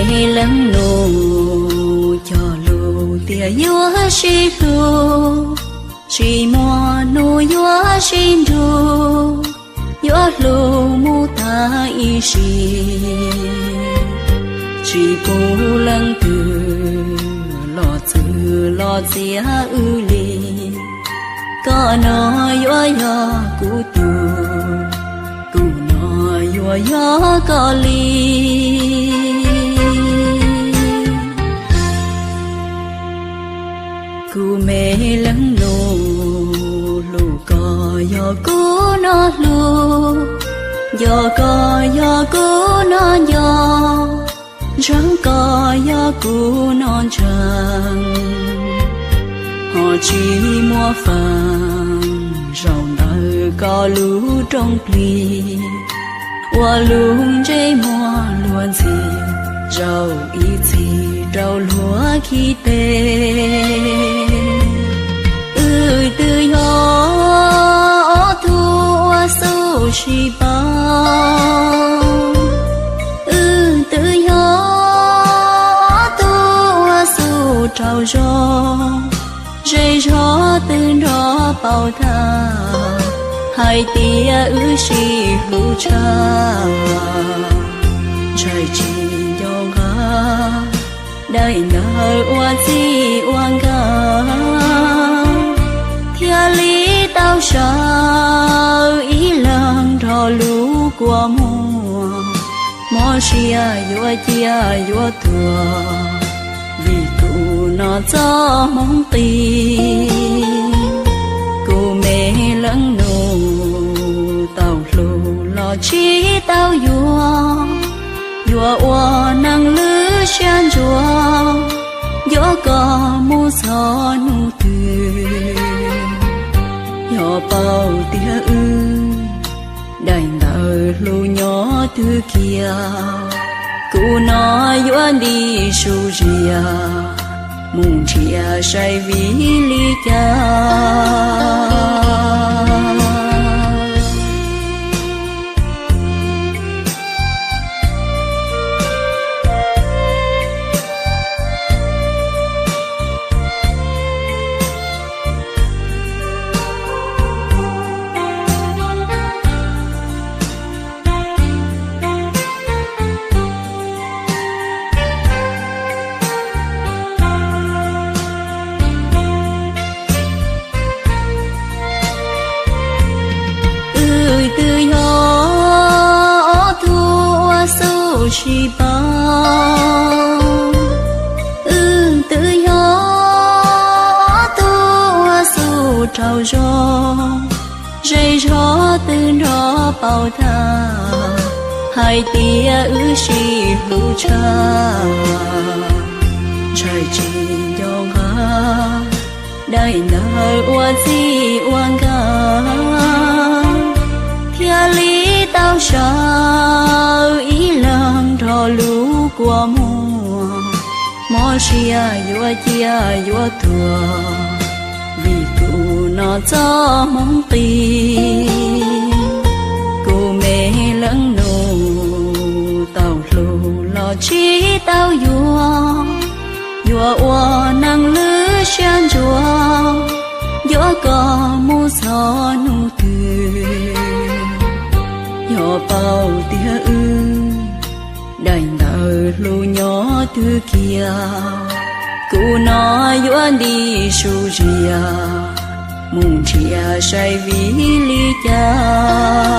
Leej nus cog lus tias yuav sib hlub, tsis muaj hnub yuav sib nrug, yuav hlub mus tag ib sim. Tsis pub leej twg los txwv los txiav wb li. Koj no yuav yog kuv tug, kuv no yuav yog koj li. Kuv me leej nus, hlub koj yog kuv no hlub, nco koj yog kuv no nco, ntseeg koj yog kuv no ntseeg. Ho tsis muaj feem zaum ntawm koj lub rooj plig, ua lub ntsej muag luag ntxhi, zaum ib txhis rau luag khib teg. Wb twb yog ob tug uas xub sib paub, wb twb yog ob tug uas xub raug zoo, zej zog twb nrog paub tag, hais tias wb sib hlub tshaj, ntshai tsis nco nqa daim ntawv ua txij ua nkawm, thiaj li tau sawv ib leeg nrog lub kua muag, mob siab yuav ciaj yuav tuag, vim kuv no txoj hmoov qis. Kuv me leej nus, tau hlub los tsis tau yuav, yuav ua neeg lwj siab ntsuav, yuav koj mus txog hnub twg, yog paub tiag wb daim ntawv hlub nyob twg kiag. Kuv no yuav nti su zias, mus nrhiav saib vim li cas. Wb twb yog ob tug uas xub sib paub, wb twb yog ob tug uas xub raug zoo, zej zog twb nrog paub tag, hais tias wb sib hlub tshaj, ntshai tsis nco nqa daim ntawv ua txij ua nkawm, thiaj li tau sawv ib leeg nrog lub kua muag, mob siab yuav ciaj yuav tuag, vim kuv no txoj hmoov qis. Kuv me leej nus, tau hlub los tsis tau yuav, yuav ua neeg lwj siab ntsuav, yuav koj mus txog hnub twg, yog paub tiag wb daim ntawv hlub nyob twg kiag. Kuv no yuav nti su zias, mus nrhiav saib vim li cas.